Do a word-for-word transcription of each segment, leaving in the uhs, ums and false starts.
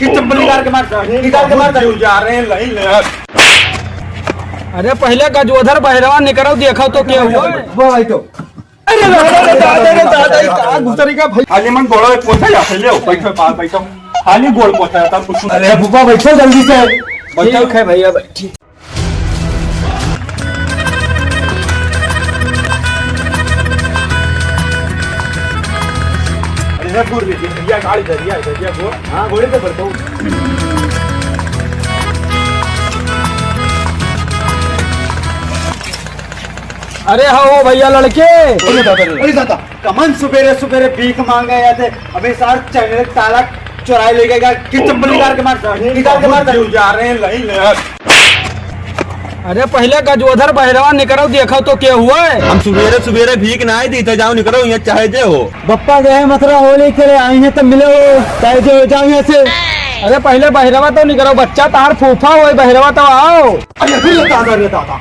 कि चप्पल निकाल के मार, निकाल के मार। क्यों जा रहे हैं लाइन ले यार? अरे पहिले गजोधर बहिरवा निकरो, देखो तो के हुआ। वो भाई तो। अरे दादा रे दादा रे दादा, ये कहाँ घुसरी का भाई? हाली मन गोड़ो पोछा या पहिले बैठो, पास बैठो। हाली गोड़ पोछा या, तब कुछ। अरे फूफा बैठो जल्दी से। बैठो। ठीक है भैया, बैठी। अरे, हे, गोड़ दे, भैया, गाड़ी धरिया, धरिया, गोड़। हाँ, गोड़े पे पड़ता हूँ। अरे, हाँ, हो भैया लड़के। अरे दादा रे, अरे दादा, कमन सुबेरे सुबेरे भीख मांगे आए थे, अबे सार चैनल ताला चुराए ले गएगा, कि चप्पल निकाल के मार, निकाल के मार। क्यों जा रहे हैं लाइन ले यार? अरे पहिले गजोधर बहिरवा निकरो, देखो तो के हुआ है। हम सुबेरे सुबेरे भीख ना आई दी, तो जाओ निकरो, यहाँ चाहे जे हो। बप्पा गए मथुरा होली खेले, आई हैं तब मिले हो, चाहे जे हो, जाओ यहाँ से। अरे पहिले बहिरवा तो निकरो, बच्चा तार फूफा होए, बहिरवा तो आओ। अरे, अरे दादा रे दादा,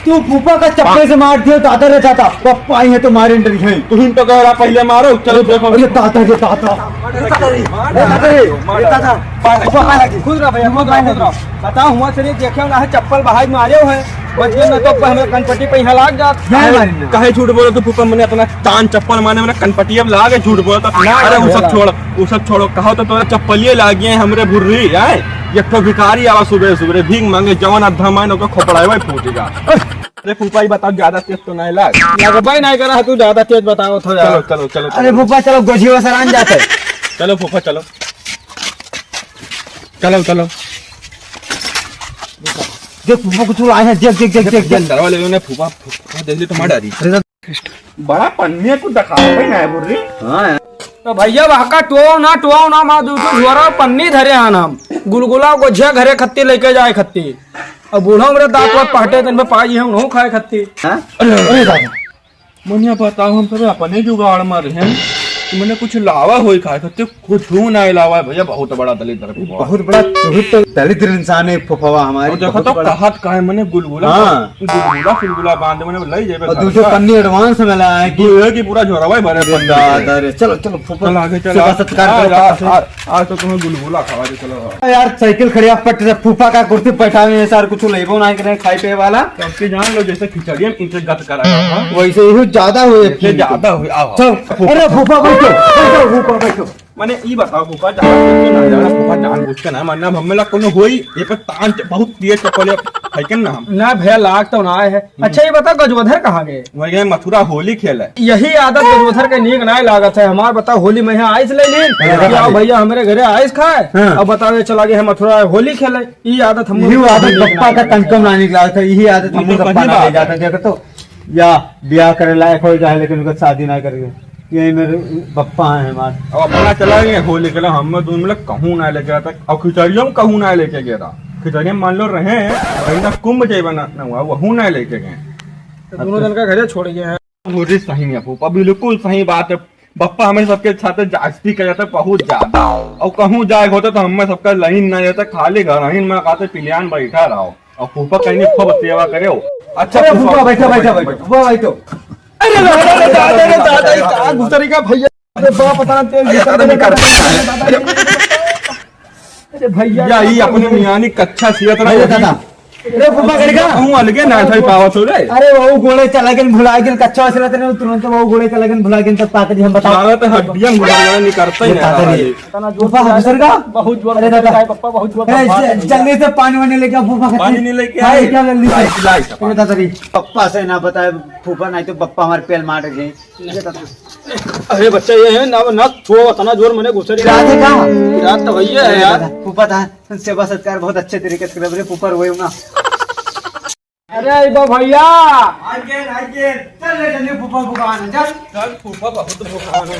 तू फूफा का चप्पल से मार दियो, दादा रे दादा, पप्पा आई हैं तो मारे डरी हैं। तुम तो कह रहा पहिले मारो, चलो देखो। अरे दादा रे दादा, अरे दादा रे, अरे दादा रे, अरे दादा, फूफा पाए लगी। खुद रहा भैया, खुद रहा, खुद रहा। बताओ, हुआ से नहीं देखे ना है, चप्पल बहाई मारे हुए हैं, बच गए ना तो हमें कनपटी पे यहाँ लाग जात। नहीं मारी ना। कहे झूठ बोलो तू फूफा, मैंने अपना तान चप्पल मारे, मैंने कनपटी अब लागे, झूठ बोलो तो। ना, अरे ना, वो सब ना। छोड़ो, वो सब छोड़ो, कहो तो तोरा चप्पलिए लागी है हमरे भुर्री, आए? एक ठो भिखारी आवा सुबह सुबह भीख मांगे, जवन अधमा है ना ओकर खोपड़ावा फूटेगा। अरे फूफा, ई बताओ, ज्यादा तेज तो नहीं लाग? लगबे नहीं करा, तू ज्यादा तेज बताओ थोड़ा। चलो, चलो, चलो, अरे चलो। फूफा, चलो, गोझिया सरान जाते। चलो फूफा, चलो। चलो, चलो। देख, फूफा कुछ लाए हैं, देख, देख, देख, देख, देख। अंदर वाले ने फूफा, फूफा देख ले तो मार डाली। अरे बड़ा पन्नी कुछ दिखाओ भाई, ना बोल रही। हाँ। तो भैया, वहाँ का टोव ना, टोव ना, माँ दू ठो झोरा पन्नी धरे हैं हम। गुलगुला गोझिया घरे खत्ती लेके जाए खत्ती। अब बूढ़ा मेरे दांत वात पहटे दिन में पाई है, उन्हों खाए खत्ती। हाँ? अरे, अरे दादा। मनिया बताओ, हम सब अपने जुगाड़ में रहे। तो मैंने कुछ लावा होई खाए खत्ती, कुछ हूँ ना लावा है भैया, बहुत बड़ा दलिद्र फुफवा। बहुत बड़ा, बहुत तो दलिद्र इंसान है फुफवा हमारे, और देखो बहुत तो बड़ा। कहत का है, मैंने गुलगुला, हाँ। गुलगुला, गुलगुला बांध, मैंने लई जेबे और घर दूसरे का। पन्नी advance में लाया है कि दूल्हे की पूरा झोरवा ही भरे पन्नी। दादा रे, चलो, चलो, फुफा, चल आगे चल, सेवा आज, सत्कार आज, करो, आज, फुफा से। आज, आज तो तुम्हें गुलगुला खवा दे, चलो। यार, साइकिल खड़ी, आप पट से फूफा का कुर्सी बैठा हुए हैं, सर, कुछ लेबो ना करे खाए पिए वाला। तो आपके जान लो, जैसे खिचड़ी हम इनसे गत करा था। वैसे ही ज्यादा हुए, जैसे ज्यादा हुए, आओ, चल, आओ। अरे फूफा बैठो, बैठो, फूफा बैठो। माने ई बताओ फूफा, जान बूझ के ना, जान फूफा, जान बूझ के ना, माने अब हमें ला कोनो होई, ये पे तान च-, बहुत तेज चप्पल है, है के ना हम? ना भैया, लाग तो ना आए है। हम्म। अच्छा, ये बता, गजोधर कहाँ गए? वही गए मथुरा होली खेले। यही आदत गजोधर के नीक ना लागत है। हमार बता, होली में यहाँ आइस ले लीन, हाँ, कि आओ हाँ। भैया, हमारे घरे आइस खाए, हाँ। अब बताओ, ये चला गए हैं मथुरा होली खेले। ये आदत हम यही आदत बप्पा का तनकम ना नीक लागत है, यही आदत हम तो बप्पा ना ले जाता है। देखो तो, या ब्याह करे लायक हो जाए, लेकिन उनका शादी ना करेंगे। यही मेरे पप्पा हैं हमारे। अब अपना चला गए होली के लिए, हम दोनों मिला कहूँ ना लेके आता, और खिचड़ियों में कहूँ ना लेके गया था। खिचड़ियों में मान लो रहे हैं, कहीं ना कुंभ जाइबा ना, ना हुआ, वहू ना लेके गए। तो दोनों जन का घरे छोड़ गए हैं। पूरी सही है फूफा, बिल्कुल सही बात है। बप्पा हमें सबके साथ जास्ती कर जाता है, बहुत ज्यादा। और कहूँ जाए होता तो हमें सबका लाइन ना जाता, खाली घर ही में खाते पिलियान बैठा रहो। और फूफा कहीं खूब सेवा करे हो। अच्छा अरे फूफा, फूफा, बैठो, बैठो, बैठो, बैठो। फूफा, बैठो। अरे दादा रे, दादा रे, दादा, ये कहाँ घुसरी का भैया? अरे बाप, पता ना तेल अरे, घुसर अरे, गया। निकाल। अरे भैया, या, ये अपने मियानी कच्चा सियत रहा भैया होगी। दादा। अरे फूफा, गड़ी का? कहूँ अलगे ना था पावत हो रे। अरे वो गोड़े चला गए, भुला गए, कच्चा सिला तेरे तुरंत वो गोड़े चला गए, भुला गए, तब पाकर जी हम बताओ। सारा तो हड्डियाँ मुड़ा निकलता ही ये नहीं दादा रहा रे। है। इतना जोर फूफा, से घुसर का? बहुत जोर अरे दादा। से, पप्पा, बहुत जोर ए, से। ज-, जल्दी से पानी वानी लेके आओ, फूफा खातिर। पानी नहीं लेके पानी आए? क्या जल्दी से? लाई, लाई, लाई। अरे दादा रे, पप्पा से ना बताए, फूफा नहीं तो पप्पा हमारे पेल मार रहे हैं। ये दादा। अरे बच्चा, ये है ना, ना छुओ, इतना जोर मैंने घुसरी। रात है का? रात तो भैया है अरे यार। दादा, फूफा था, सेवा सत्कार बहुत अच्छे तरीके से कर रहे, फूफा रोए ना। अरे, अइबा भैया। आइए, आइए। चल रे, जल्दी फूफा भुखान है, चल। चल, फूफा बहुत भुखान है।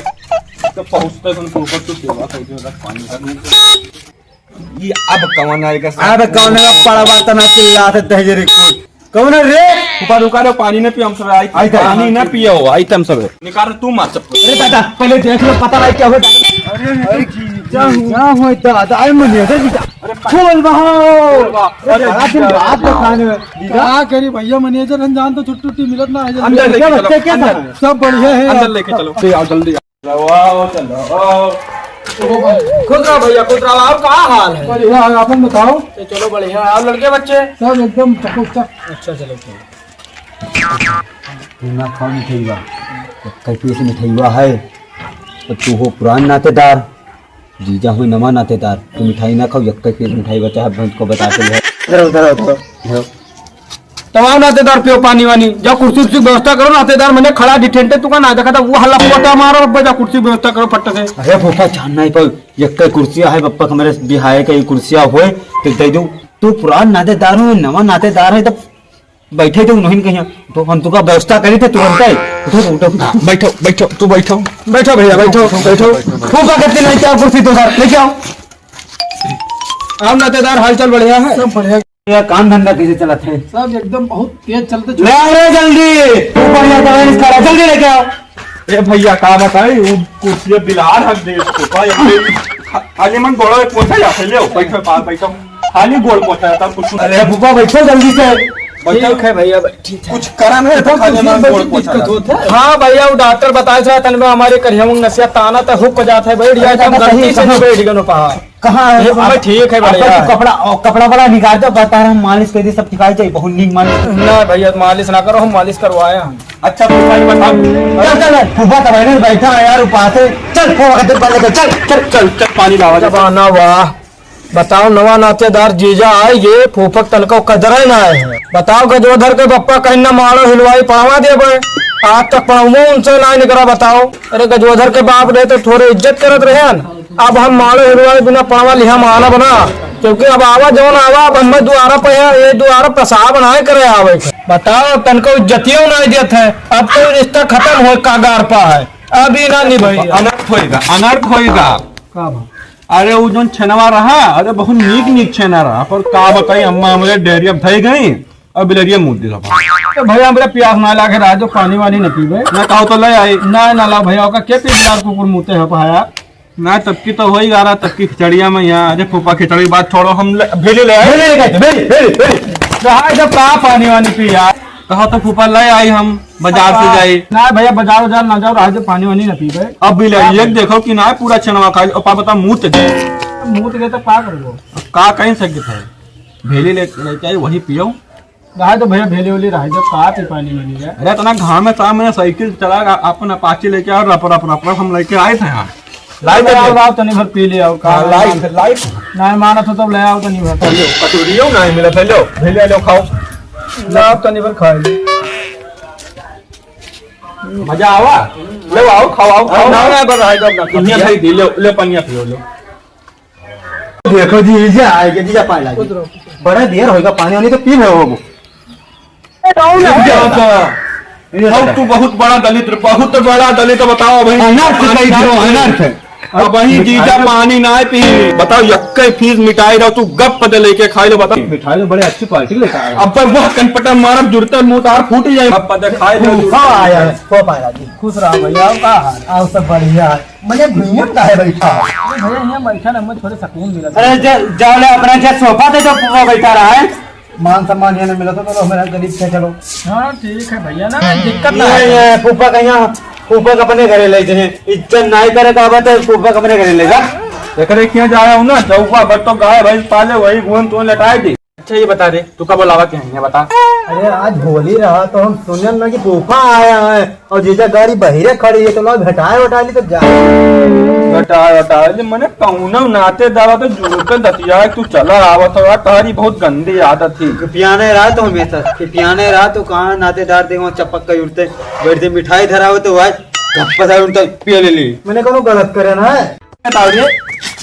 तो पहुँचते हैं, फूफा तो सेवा कर दो, रख पानी का। ये अब कौन आएगा? अब कौन आएगा? पड़वा तना चिल्लाते दहिजरे को। कौन है रे? फूफा रुका रे, पानी ना पियो, हम सब आई, आई था। पानी ना पियो, आई तम सब। निकाल तू मार चप्पल। अरे दादा, पहले देख लो, पता नहीं क्या हुआ। अरे, अरे, क्या हुआ? क्या हुआ दादा? अरे, मुझे तो जीता। अरे, खोल बहाओ। अरे, बड़ा दिन बाद तो खाने में। क्या करी भैया, मैनेजर हम जान तो छुट्टी उट्टी मिलत ना है। अंदर लेके क्या चलो, बच्चे क्या अंदर। था? सब बढ़िया है अंदर यार। लेके चलो। ले आओ जल्दी। आओ, चलो, आओ। खुश रहो भैया, खुश रहो। और का हाल है? बढ़िया है, आपन बताओ। तो चलो बढ़िया है। और लड़के बच्चे? सब एकदम चकाचक। अच्छा, चलो ठीक। तू ना खाओ मिठाईवा, कई पीस मिठाईवा है। तो तू हो पुरान नातेदार, जीजा हो नवा नातेदार, तू मिठाई ना खाओ, एक पीस मिठाई बचा है, भैंस को बता के है। उधर, उधर, उधर। तमाम नातेदार पियो पानी वानी, जाओ कुर्सी उर्सी व्यवस्था करो, नातेदार मने खड़ा डिठेंटे तुका ना देखा था, वो हल्ला पोटा मारो, अब जाओ कुर्सी व्यवस्था करो फट से। अरे फूफा, छान नहीं पाओ, यक्के कुर्सिया है बप्पा, हमारे बिहाए के कुर्सिया होए, तो दे दो। तू पुरान नातेदार हो, नवा नातेदार है, तब बैठे थे उन्होंने कहीं, तो हम तुका व्यवस्था करी थे तुरंत ही। उठो, उठो, उठो। हाँ, बैठो, बैठो, तू बैठो, बैठो भैया, बैठो, बैठो। फूफा कहते नहीं क्या कुर्सी तो सर, लेके आओ। आम नातेदार हालचाल बढ़िया है? सब बढ़िया। यार, काम धंधा कैसे चलत है? सब एकदम बहुत तेज चलते। ले आओ रे जल्दी, ऊपर या तो इसका जल्दी लेके आओ। ए भैया, का बताई, वो कुर्सी बिलार हक दे इसको, का ये खा-, खाली मन गोड़ा पोछा जाते, ले बैठो, पास बैठो, खाली गोड़ पोछा जाता, कुछ नहीं। अरे फूफा, बैठो जल्दी से। बैठो। ठीक है भैया, ठीक है। कुछ करा नहीं तो खाली मन गोड़ पोछा जाता। हाँ भैया, वो डॉक्टर बताए थे, तन में हमारे करिया मुंग नसिया ताना तो हुक जाता है, बैठ जाए, हम गलती से नहीं बैठ गए पहा। कहाँ है? ये भाई, ठीक है, बढ़िया है। कपड़ा, ओ, कपड़ा वाला निकाल दो, बता रहा हूँ, मालिश कर दी, सब ठिकाई जाए, बहुत नीक मालिश। ना भैया, मालिश ना करो, हम मालिश करवाए हम। अच्छा, तू भाई बता। चल, चल, चल, फूफा तो बैठे, बैठा है यार, उपास है। चल, फूफा के पहले चल, चल, चल। चल, चल, पानी लावा, चल। जमाना वाह। बताओ, नवा नातेदार जीजा आए, ये फूफक तनको कदर है ना है। बताओ, गजोधर के बप्पा कहीं ना मारो हिलवाई पावा दे बे। आज तक पड़ावा उनसे ना निकरा, बताओ। अरे, गजोधर के बाप रहे तो थोड़े इज्जत करत रहे न। अब हम मारो हिलवाए बिना पड़वा लिहा मानब ना, क्योंकि अब आवा जौन आवा, अब हमें दुआरा पे है, ये दुआरा पेशाब ना करे आवे। बताओ, तनको इज्जतियों ना देत है, अब तो रिश्ता खत्म हो कागार पा है, अभी ना निभाई। अनर्थ होएगा, अनर्थ होएगा। का बा? अरे, वो जौन छेनवा रहा, अरे, बहुत नीक नीक छेना रहा, पर का बताई, अम्मा हमरे डेहरिया धई गई, अब बिलरिया मूत दिला। तो भैया, हमरे प्यास ना लागे, राजो पानी वानी न पीबे। ना कहो तो ले आई। ना, ना लाओ भैया, ओका के पी बिलार कुकुर मूते है पहाया। ना, तब की तो होई गा रहा, तब की खिचड़िया में यहाँ। अरे फूफा, खिचड़ी बात छोड़ो, हम ले, भेली ले आए। भेली लेके, भेली, भेली, भेली। तो हाँ, जब कहा पानी वानी पी यार। कहा तो फूफा ले आई हम, बाजार से जाई। ना भैया, बाजार उजार ना जाओ, राजो पानी वानी न पीबे। अब बिलरिया देखो कि ना पूरा छेनवा खा ली, और पा बता मूत गए। मूत गए तो का करबो? अब का कहीं सकते है, भेली ले, लेके आई, वही पियो। रहे तो भैया, भेली ओली रहे, जब का पी पानी वानी है। अरे, इतना घाम में सामने साइकिल चला, अपन अपाची लेके आओ, रप, रप, रप, रप, हम लेके आए थे यहाँ। लाइट ले आओ, है। लाओ, तनी भर पी ले आओ, का हाँ, लाइट, लाइट। ना मानत हो तब ले आओ तनी भर। अरे, कटोरियो ना मिला था, लो, भेली लो, खाओ। लाओ, तनी भर खा ले। मजा आवा? ले आओ, खाओ, आओ, खाओ। ना, ना, बस रहे दो अपना। पनिया भाई दी, ले, ले पनिया पियो, ले। देखो जी, जीजा आए के, जीजा पाए लागे। बड़ा देर होएगा, पानी वानी तो पी रहे हो वो। अब तू बहुत बड़ा दलित, बहुत बड़ा दलित, बताओ भाई। अनर्थ कही दियो, अनर्थ। अब वही जीजा पानी ना पी। बताओ, यक्के फीस मिठाई रहो, तू गप दे लेके खाई लो, बताओ। मिठाई तो बड़े अच्छी क्वालिटी लेकर आए हो। अब वह कनपटा मारब, जुड़ते मुंह तार फूट जाए। गप दे खाई लो। फूफा आया है, फूफा आया जी। खुश रहो भैया, का हाल? आओ, सब बढ़िया है। मने भुइयां काहे बैठा है? अरे भैया, यहाँ बैठा ना, मैं थोड़े सुकून मिला। अरे जा-, जाओ ले अपना क्या सोफा दे, जो फूफा बैठा रहा है। मान सम्मान यहाँ नहीं मिला था, तो हमारा गरीब से चलो। हाँ, ठीक है भैया, ना, दिक्कत ना ये, है। ये फूफा का यहाँ, फूफा का अपने घरे ले जाए। इज्जत नहीं करे का बात है, फूफा का अपने घरे ले जा। एकरे किया जाए हो ना, चौपा पर तो गाय भैंस पाले, वही गुण तो लटाए दी। अच्छा, ये बता दे, तू कब बुलावा के है, ये बता। अरे, आज होली रहा, तो हम सुनल ना कि फूफा आया है, और जीजा गाड़ी बहिरे खड़ी है, तो ला घटाए वटाए ली, तो जा। घटाए वटाए ली, मने कौनो नातेदार तो जुड़ते दतिया, तू चला आवत हो यार, तोहरी बहुत गंदी आदत थी। पियाने रहा तो हमेशा, कि पियाने रहा तो कहाँ नातेदार देखो, चपक के उड़ते, बैठ दे, मिठाई धरावे तो आज गप्पा साहब उनका पिया ले ली। मैंने कौनो गलत करे ना है। बताओ रे,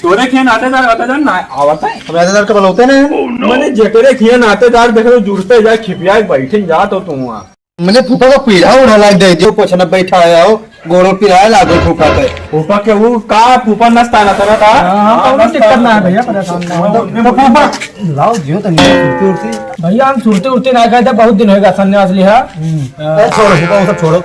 तोरे खिया नातेदार, नातेदार ना आवत है? हम नातेदार के बुलाते ना हैं। मने जेकरे खिया नातेदार देखे तो जुड़ते जाए, खिपिया के बैठे जा तो तू वहाँ। मने फूफा का पीढ़ा उड़ा लाग जाए, जो पोछना बैठा है, आओ, गोड़ों पिराए लागो फूफा के। फूफा के वो का, फूफा नस्ता ना था ना? हाँ, हाँ, हाँ, कौनो दिक्कत ना है भैया, परेशान ना हो। तो फूफा, लाओ जियो तनी सुरती उरती। भैया, हम सुरती उरती ना खाए थे, बहुत दिन होगा संन्यास लिहा। हम्म। हाँ। अरे छोड़ो फूफा, वो सब छोड़ो।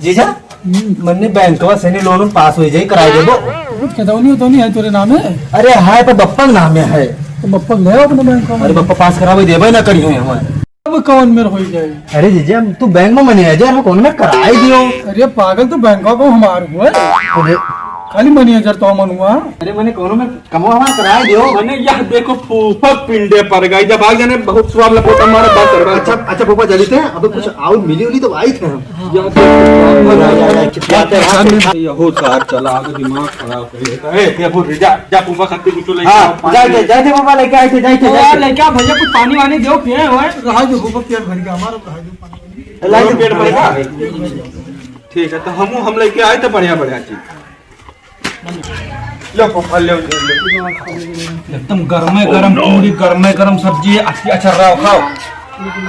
जीजा, हम्म। मन्ने बैंकवा से नहीं लोन पास हो जाई, कराई देबो। कुछ खतौनी उतौनी है तोरे नाम है? अरे हाय, पर बप्पा के नाम है। तो बप्पा ले आओ अपने बैंक में। अरे बप्पा पास करावे देबे ना करियो हमारे। अब कौन मेर हो जाए? अरे जीजा, तू बैंक में मने आ जा, हम कौन में कराई दियो। अरे पागल, तू बैंक को हमार हुआ। अरे खाली मनी हजार तो मन हुआ। अरे मने कोनो में कमवा हमार कराए दियो। मने यह देखो फूफा पिंडे पर गई, जब आग जाने बहुत स्वाद लगता हमारा बात करवा। अच्छा, अच्छा फूफा जल्दी थे, अब कुछ और मिली उली तो आई थे हम। यह देखो, यह हो सार चला, आगे दिमाग खराब कर देता है। ए, ये बोल, जा, जा फूफा खातिर कुछ लेके हाँ, आओ, पानी जाए थे, लेके जाए थे फूफा लेके आए थे, जाए थे, ओ, जाए थे। लेके आओ भैया, कुछ पानी वानी दो, पिए हुए। रहा दो फूफा, पेट भर गया हमारा, रहा दो पानी। लाई तो पेट भर गया। ठीक है, तो हम, हम लेके आए थे बढ़िया, बढ़िया चीज। लो, फूफा, लो, लो, लो। एकदम गरमे गरम पूरी, गरमे गरम सब्जी। अच्छा, अच्छा, रहो, खाओ।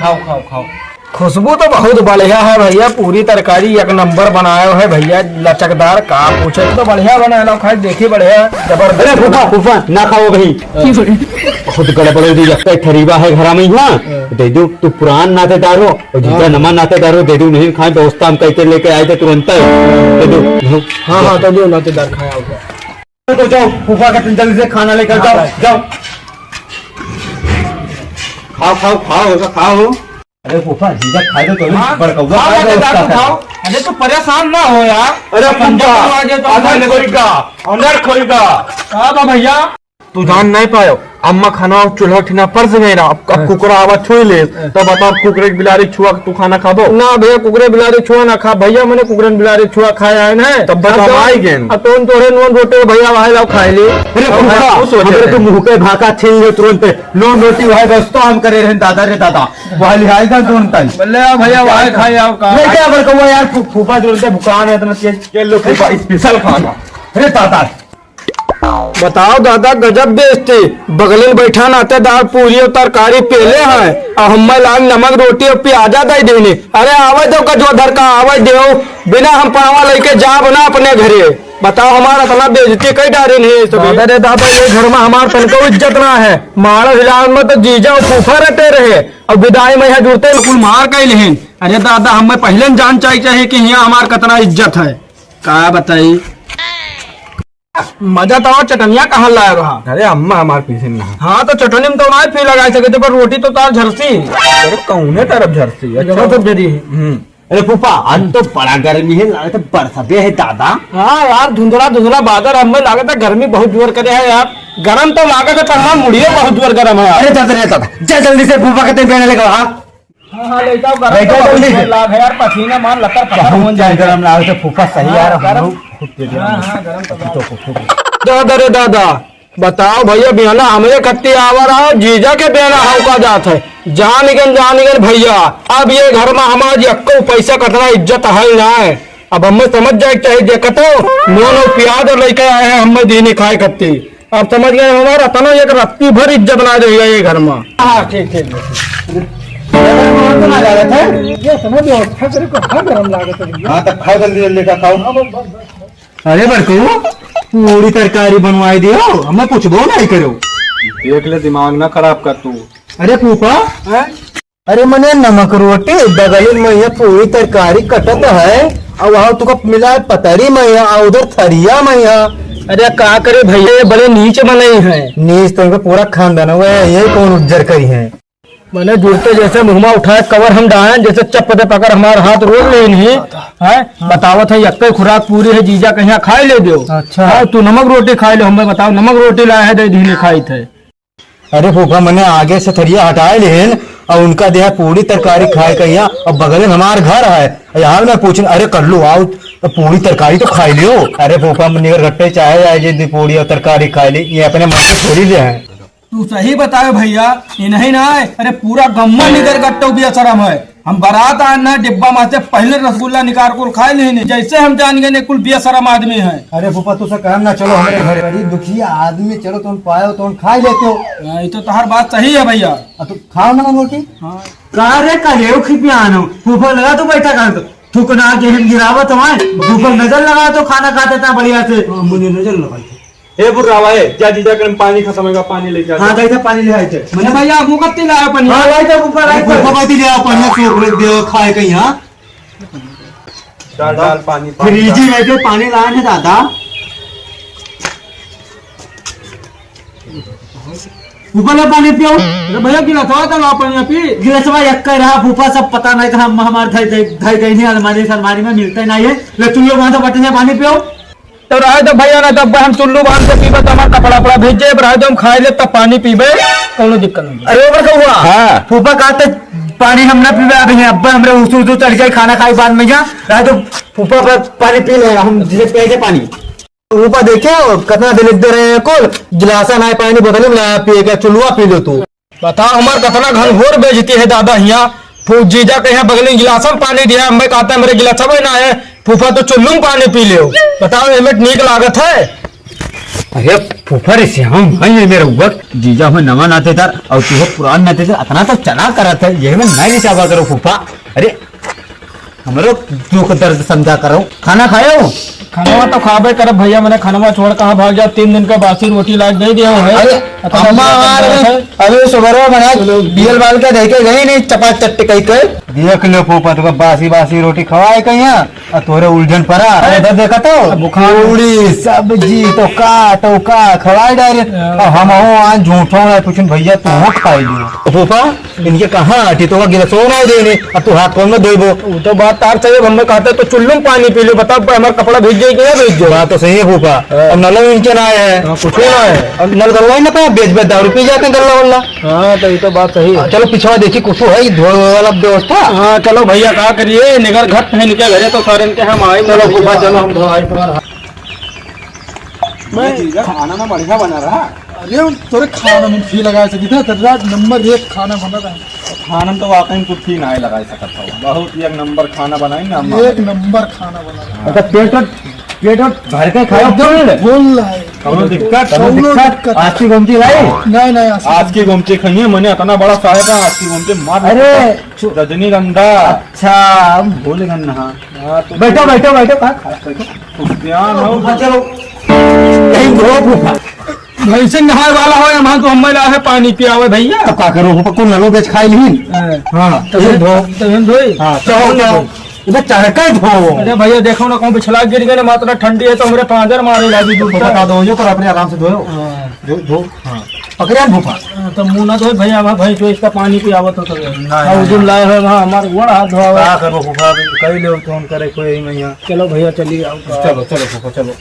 खाओ, खाओ, खाओ। खुशबू तो बहुत बढ़िया है भैया, पूरी तरकारी एक नंबर बनायो है भैया, लचकदार, का पूछे, तो बढ़िया बनाए लो, खाए, देखी बढ़िया, जबरदस्त। अरे फूफा, फूफा, ना खाओ भाई। बहुत गड़बड़ हो गई, एक ठरीबा है घर में, हाँ? दे दो, तू पुरान नातेदार हो, और जितना हाँ। नवा नातेदार हो, दे दो, नहीं खाए, व्यवस्था हम कैसे लेके आए थे तुरंत, दे दो। हाँ, हाँ, तो दो नातेदार खाए आओ। तो जाओ, फूफा का तुम जल्दी से खाना लेकर जाओ, हाँ। जाओ। खाओ, खाओ, खाओ, ऐसा खाओ। अरे फूफा, जीजा खाए दो, तो अभी हाँ, बड़कौआ खाओ, खाए दो, नातेदार उसका तो खाओ। खाओ। अरे तो परेशान ना हो यार। अरे पंडित फूफा, आ जाए तो अंदर खा ले। खोइगा, अंदर खोइगा। का बा भैया? तू जान नहीं पायो, अम्मा खाना चूल्हा ठिना पर से गई ना, अब, अब हाँ। कुकरा आवा छुई ले, हाँ। तो बताओ कुकरे के बिलारी छुआ के तू खाना खाबो? ना भैया, कुकरे बिलारी छुआ ना खा भैया, मैंने कुकरन बिलारी छुआ खाया है ना। तब बताओ, अब तो, आई गेन। अब तो उन तोरे नून रोटी भैया वहाँ लाओ खाए ले। अरे अब फूफा, खुश हो हमरे जाते। तो मुंह के भाका छीन ले तुरंत, नून रोटी वहाँ व्यवस्था हम करे रहे दादा रे दादा, वहाँ लिहाई का तुरंत आई। बोले, "आ भैया, वहाँ खाए आओ का?" नहीं क्या बड़कौआ यार, फू-, फूफा तुरंत भुकान है इतना तेज। ये लो फूफा, स्पेशल खाना। अरे दादा, बताओ दादा, गजब बेइज्जती। बगलिन बैठा नातेदार पूरी और तरकारी पेले हैं, और हम्मे लाग नमक रोटी और प्याजा दे देने। अरे आवे दो कजवा धर का, आवे दो, बिना हम पावा लेके जाब ना अपने घरे। बताओ, हमार इतना बेइज्जती कई डारे नहीं है सब। दादा रे दादा, ये घर में हमार तनको इज्जत ना है। मारा हिलाल में तो जीजा और फूफा रहते रहे, और विदाई में यहाँ जुड़ते कुल मार कई लेहिन। अरे दादा, हमें पहले न जान चाहिए, चाहिए कि यहाँ हमार कितना इज्जत है। का बताई? मजा तो और चटनिया कहाँ लाए रहा? अरे अम्मा हमार पीछे ना। हाँ तो चटनी में तो ना फिर लगा सके थे, पर रोटी तो तार झरसी। अरे कौने तरफ झरसी? अच्छा। जगह तो दे दी। हम्म। अरे फूफा, आज तो बड़ा गर्मी है, लगे तो बरसबे है दादा। हाँ यार, धुंधला धुंधला बादल, हमें लागत है गर्मी बहुत जोर करे है यार। गरम तो लागत है, पर हमार मुड़ियो बहुत जोर गरम है यार। अरे दादा रे दादा, जा जल्दी से फूफा के तेल पहने लेकर आ। हाँ, हाँ, ले जाओ, गरम लइका तो जल्दी से। लाग है यार, पसीना मार लतर पतर बहुत होन जाए। गरम लाग से फूफा सही हाँ, यार, हम गरम। लोग खूब तेज हाँ, गरम। हाँ, गरम तो लाग। दादा रे दादा, बताओ भैया, बिहाना हमरे खत्ती आवा रहा, जीजा के बेना हौका जात है। जान गन, जान गन भैया, अब ये घर में हमार यक्को पैसा कतना इज्जत है ना। अब हमें समझ जाए के चाहिए, जे कतो नून और प्याज और लेके आए हैं, हमें दीने खाए खत्ती। अब समझ गए हमारा, तना एक रत्ती भर इज्जत ना रही है ये घर में। हाँ, ठीक, ठीक, ठीक। ये समझ लो, अच्छा करे, कहाँ गरम लागत है भैया? हाँ, तो खाओ जल्दी, जल्दी का खाओ। हाँ, बस, बस, बस। अरे बड़कू, पूरी तरकारी बनवाई दियो, हमें पूछबो नहीं करो। देख ले, दिमाग ना खराब कर तू। अरे फूफा, हैं? अरे मने नमक रोटी, बगल में ये पूरी तरकारी कटत है, और वहाँ तुका मिला है पतरी में या, और उधर थरिया में या। अरे का करे भैया, ये बड़े नीच मनई हैं। नीच तो इनका पूरा खानदान हुआ है, ये कौन उज्जर करी है? मने जुड़ते जैसे मुँहमा उठाए कवर हम डाएं, जैसे चप्प दे पकड़ हमार हाथ रोक ले नहीं। हैं? बतावत है, यक्के खुराक पूरी है, जीजा कहिया खाए ले दियो। अच्छा। हाँ, तू नमक रोटी खाए ले, हमें बताओ, नमक रोटी लाए है, दे दीने खाई थे। अरे फूफा, मने आगे से थरिया हटाए लेन और उनका देहा पूरी तरकारी खाए कहिया, और बगल में हमार घर है, यहाँ ना पूछन, अरे कल्लू आओ, तो पूरी तरकारी तो खाई लियो। अरे फूफा, मने निगर गट्टे चाहे आए जे दी पूरी और तरकारी खाए ली, ये अपने मन से थोड़ी ले हैं। तू सही बताए भैया, ये नहीं ना है, अरे पूरा गम्मा निगर गट्टो बेशरम है। हम बारात आए ना, डिब्बा में से पहले रसगुल्ला निकाल कर खाए लेने, जैसे हम जान गए कुल बेशरम आदमी है। अरे फूफा, तू से कहम ना, चलो हमारे घर। गरीब दुखिया आदमी, चलो तुम पायो, तुम खाई लेते हो। हाँ, ये तो तोहार बात सही है भैया। अब तू खाओ ना रोटी। हाँ। का रे, का लेव खिपियानो? फूफा लगा तू बैठा कर तो। थूक ना के हम गिरावत हमारे। फूफा नजर लगा तो खाना खाते था बढ़िया से। हाँ, मुझे नजर लगाई। ए बुर्रावा, ए, जा जीजा कन पानी खत्म होगा, पानी लेके आ हाँ, जा। जाइए, पानी ले आए थे। मने भैया, मुँह कत्ती लाया पानी? हाँ, लाई था ऊपर, लाई था। ऊपर कत्ती ले आओ, पानी सूख रख दे, खाए कहीं, हाँ? डाल, डाल पानी, पानी फ्रिज डाल। में जो पानी लाए ने दादा। ऊपर ला पानी पियो। अरे भैया, गिलासवा तो लाओ पानी पी। गिलासवा एक का रहा, फूफा सब पता नहीं था, हम, हमारे धाई, धाई, धाई गई नहीं, अलमारी, अलमारी में मिलते नहीं है। ले, तुम लोग वहाँ से बटन से पानी पियो। तो रहे दो भैया, ना तो अब हम चुल्लू बांध के पीबे तो हमार कपड़ा वपड़ा भीज जाए, रहे दो हम खाए ले तब पानी पीबे, कौनो दिक्कत नहीं। अरे ओ बड़कउआ, हाँ। फूफा कहते पानी हम ना पीबे, अभी अब हमरे उसू उसू चढ़ जाए खाना खाए बाद में, जा रहे दो फूफा पर पानी पी ले, हम जिसे पिए के पानी। फूफा देखे हो कितना दिन इधर रहे हैं, कुल गिलासा ना पानी बोतल में ना पिए के, चुल्लुआ पी लो तू। बताओ, हमार कितना घनघोर बेइज्जती है दादा हियाँ। फू-, जीजा के यहाँ बगली गिलासा में पानी दिया, मैं कहता है, "मेरे गिलासा में ना है, फूफा तो चुल्लू में पानी पी ले।" बताओ, एमे नीक लागत है? अरे फूफा रे श्याम, भाई ये मेरा हुआ, जीजा हो नवा नातेदार और तू हो पुरान नातेदार, इतना तो चला करत है, ये में नहीं चाहवा करो फूफा। अरे हमरो दुख दर्द समझा करो। खाना खायो? खानवा तो खाबे करब भैया, मैंने खानवा छोड़ कहाँ भाग जाओ, तीन दिन का बासी रोटी लाके दे दिया है। अरे, इतना अम्मा बुरा हमार हाल है। अरे सुबह बना चलो। बियल बाल के देखे गई नहीं, चपा चट्टी कही के। देख लो फूफा, तुका बासी बासी रोटी खवाए कहीं, आ तोरे उलझन परा। अरे, इधर देखा तो, अब बुखार। पूरी सब्जी तो का, तो का खवाए डायरेक्ट। हाँ। अब हम हो आज झूठो ना पूछन भैया, तू हो खाई लियो। फूफा, इनके कहाँ आटी तो गिरसो ना देने, अब तू हाथ कौन में धोइबो? वो तो बात तार सही है, हम कहते तो चुल्लू में पानी पी लो, बता हमारा कपड़ा भीग जाए कि ना भीग जाए? बात तो सही है फूफा। हाँ। अब नलो इनके ना है। हाँ, कुछ ना है। अब नल करवाई ना पाए, बेच बेच दारू पी जाते हैं गल्ला वल्ला। हाँ, तो ये तो बात सही है। हाँ, चलो पिछवा देखी कुछ है धोए वाला व्यवस्था। हाँ, चलो भैया, का करिए, निगर घट है इनके घरे, तो सारे इनके हम आए, चलो फूफा, चलो हम धोआई तुम्हारा। मैं जीजा, खाना ना बढ़िया बना रहा। अरे, तोरे खाना में फी लगा सकी था, तेरा नंबर एक खाना बना रहा। खाना में तो वाकई में कुछ फी ना लगा सकत हो, बहुत ही एक नंबर खाना बनाई ना हम। एक नंबर खाना बना रहा। अच्छा, पेट और, पेट और भर के खाओ, एकदम फुल। फुल है। कौनो दिक्कत? कौनो कौनो दिक्कत? दिक्कत? आस्ती गोमती लाई? नहीं, नहीं, आस्ती आज की गोमती खाइए, मैंने इतना बड़ा साहेब है, आज की गोमती मार अरे, रजनीगंधा। अच्छा, हम भूल गए ना। हाँ, तो बैठो, बैठो, बैठो, कहाँ खड़ा, बैठो। ध्यान हो। फूफा, चलो। कहीं धो फूफा। भैंसे नहाए वाला हो, यहाँ तो हम ला है पानी पियावे भैया। तो का करो, फूफा, कुल नलो बेच खाई लीन। हाँ। हाँ, तब ये हम धो। तब हम धोई। हाँ, चलो, चलो। इधर चढ़ के धो। अरे भैया, देखो ना, कहूँ बिछला गिर गए ना, मात्रा ठंडी है तो हमरे पाँजर मारे लागी तो दूर बता तक। दो, यो कर अपने आराम से धोयो। हाँ। धो, धो। हाँ। पकड़े हम फूफा। हाँ, तो मुँह ना धोए भैया, हमार भैंस वैस का पानी पियावत हो तबे। ना, हाँ, ना, उजुल ना। लाए हो, हाँ, हमार गोड़ हाथ धोआवे। का करबो फूफा, अभी कई लेव तो हम करे कोई नहीं है। चलो भैया, चलिए आओ का। चलो, चलो फूफा, चलो।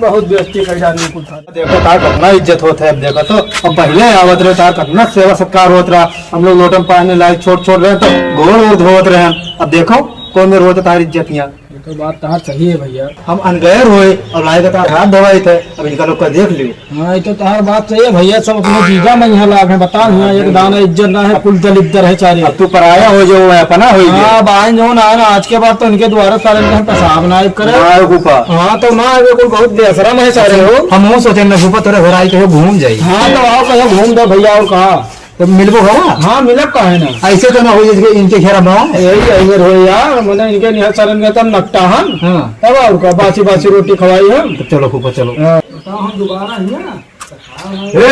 बहुत बेइज्जती कर जानी कुछ। देखो तार कितना इज्जत होत है, अब देखो तो, अब पहले आवत रहे तार कितना सेवा सत्कार होत रहा, हम लोग लोटन पानी लाई छोट छोट रहे तो गोड़ ओड़ धोवत रहे, अब देखो कौन में रोत तार इज्जत यहाँ। ये तो बात तहार सही है भैया। हम अनगैर होए और लाए का हाथ धोवाई थे, अब इनका लोग का देख लियो। हाँ, ये तो तहार बात सही है भैया, सब अपने जीजा में यहाँ लाग हैं, बता यहाँ एक दाना इज्जत ना है, कुल दलिद्दर है सारे। अब तू पराया हो जाओ, मैं अपना हो गया। हाँ, अब आए जो ना है ना, आज के बाद तो इनके द्वारा सारे इनके हम पेशाब ना करे। ना फूफा। हाँ, तो ना, ये कुल बहुत बेशरम है सारे हो। हम वो सोचे ना फूफा, तेरे घर आई कहीं घूम जाई। हाँ, तो आओ कहीं घूम दो भैया, और कहाँ? तो मिलबो घरा? हाँ, मिलब काहे ना। ऐसे तो ना हो जैसे कि इनके घेरा बा। यही अहिंगर हो यार, मने इनके निहर सरन में तब नकटा हम। हाँ। तब और का, बासी बासी रोटी खवाई हम। तो चलो फूफा, चलो। हाँ। बताओ, हम दोबारा हियाँ? ए,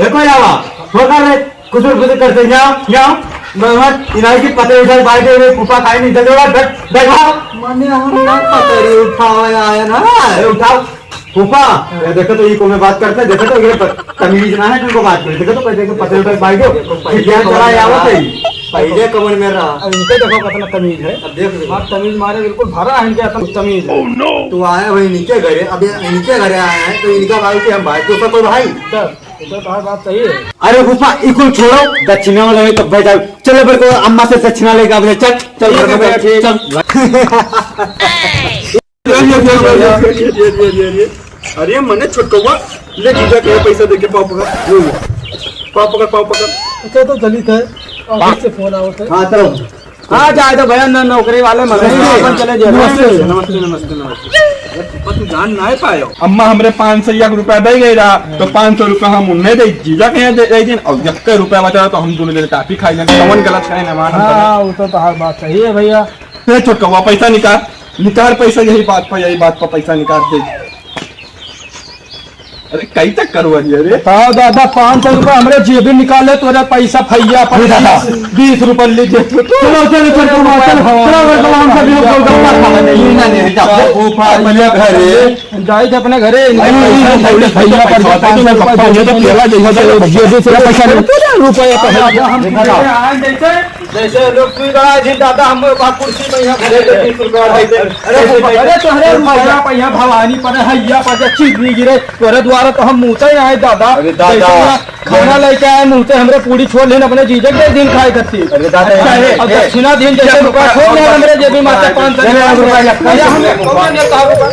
ए, कोई आवा? हो कर रे, कुछ और कुछ करते हैं, यहाँ, यहाँ। मैं, मैं, इनाई की पतरी उठाई, बाई दे रे, फूफा खाई नहीं, चलो, बैठ, बैठ, बैठ। मने हम ना पतरी उठावे आए ना। अरे उठाओ। फूफा, ये देखो तो, ये को में बात करते, देखो तो, ये ब-, तमीज ना है, तुमको बात करें, देखो तो, कैसे के पतले पे भाई को, ये क्या चला, ये आवत है, पहले कमर में रहा। अब इनके देखो कितना तमीज है। अब देख लो। बात तमीज मारे बिल्कुल भरा है इनके, इतना तमीज है। Oh no! तू आया भाई इनके घरे, अब ये इनके घरे आया है, तो इनका भाई कि हम भाई के ऊपर कोई भाई? तब, ये तो तुम्हारी बात सही है। अरे फूफा, इकुल छोड़ो, दक्षिणा वाला है, तब भाई जाओ, चलो, मेरे को अम्मा से दक्षिणा लेके आ, चल, चल, ठीक है, घर में, भैया, ठीक। चल। अरे मने छोटकवा, ले जीजा के पैसा देके पाँव पकड़, ले ले। पाँव पकड़, पाँव पकड़। अच्छा तो चलित है, office से phone आवत है। हाँ, चलो। हाँ, जाए तो भैया, ना नौकरी वाले मरे, नमस्ते। अपन चले जाए। नमस्ते, नमस्ते, नमस्ते, नमस्ते। अरे, फूफा, तू जान ना पायो। अम्मा हमरे पाँच सौ एक रुपया दे गई रहा, तो पाँच सौ रुपया हम उन्हें दे, जीजा के यहाँ दे, दे दिन, और एक रुपया बचा तो हम दोनों जने टाफी खाई लेंगे। कौन गलत कहे ना मान हाँ, वो तो, तो हर बात सही है भैया। ए छोटकवा, पैसा निकाल, निकाल पैसा, यही बात पर, यही बात पर पैसा निकाल दे। अरे, कई तक करवा दिया रे? बताओ दादा, पाँच सौ रुपया हमरे जेबी निकाले, तोरे पैसा फैया पर अरे दादा। बीस, बीस रुपया ले जे। चलो, चलो, चलो, चलो, चलो, चलो, चलो, हम सब लोग गोलगप्पा खा लेंगे। नहीं, नहीं, नहीं, जाओ। वो अपने घरे। जाए थे अपने घरे, नहीं, नहीं, नहीं, भैया पर पाँच सौ रुपया ये तो केला जैसा, जेबी से पैसा ले। रुपया तो है। हम देखा था। आज जैसे जैसे लोग तू ही बड़ा दिन दादा, हम लोग का कुर्सी में यहाँ खड़े थे, बीस रुपया दे दे। अरे, अरे, तोहरे रुपया पे यहाँ भवानी पर, हैया पर जब चिन्नी गिरे, तोहरे द्वारा तो हम मुँहते आए दादा। अरे दादा। जैसे यहाँ खाना लेके आए मुँहते, हमरे पूड़ी छोड़ लेन, अपने जीजे के दिन खाए करती। अरे दादा, अच्छा है, ये, अब ये, दक्षिणा दिन जैसे ये रुपया छोड़ लेन, हमरे जेबी में से पाँच सौ ये रुपया लगता है। भैया, हमें कौन देता है रुपया?